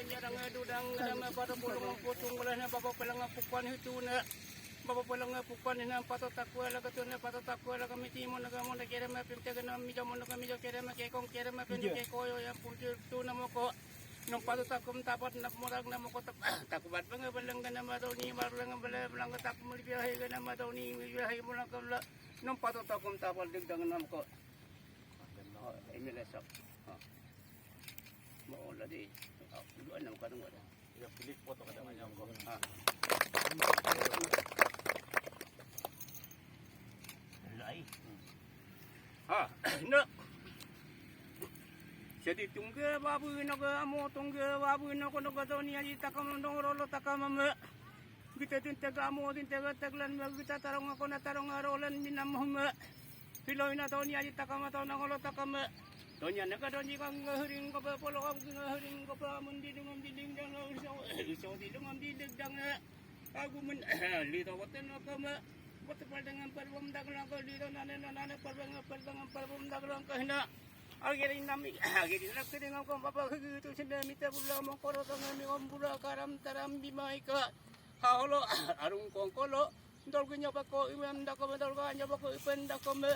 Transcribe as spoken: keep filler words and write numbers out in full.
Yarang dudang nama pada pulung putung belahna baba pelang pukuan hituna. Baba pelang pukuan hina pato takua laga tuna pato takua laga miti mona ga mona kere ma pim tega nam mijo mona ga mijo kere ma kekong kere ma pim kekoyo yang puncu tuna moko. Nom pato takum tapat nap morak na moko tak takubat banga beleng gana ma doni mar leng bele belang takum libiahi gana ma doni libiahi mona ga bela. Nom pato takum tapat deg dang nam ko. Oh, ini lesok. Oh. Mau lagi. Oh, dua enam kadang ada. Ya, pilih foto kadang aja ko. Ah. Lai. Ah, no. Jadi tungge babu no ga amo tungge babu no ko no ga doni aji takam no rolo takam me. Gita tinte ga amo tinte ga taglan me gita tarong ko na tarong rolan minam me. Hiloina doni aji takam to na ngolo takam me. Donya nega doni kang ngahering ko polo kang ngahering ko pa mundi dungam dinding dang iso iso di dungam dinding dang. Aku men lito waten ko me. Waten pal dengan pal bom dang ko lito nane nane pal dengan pal dengan pal bom dang ko hina. Ageri nami ageri nak kering ko papa gitu sinde mita bula mongkoro tong mi om bula karam taram bimaika. Haholo arung kongkolo. Dolgu nyabako iwen dakome dolga nyabako ipen dakome.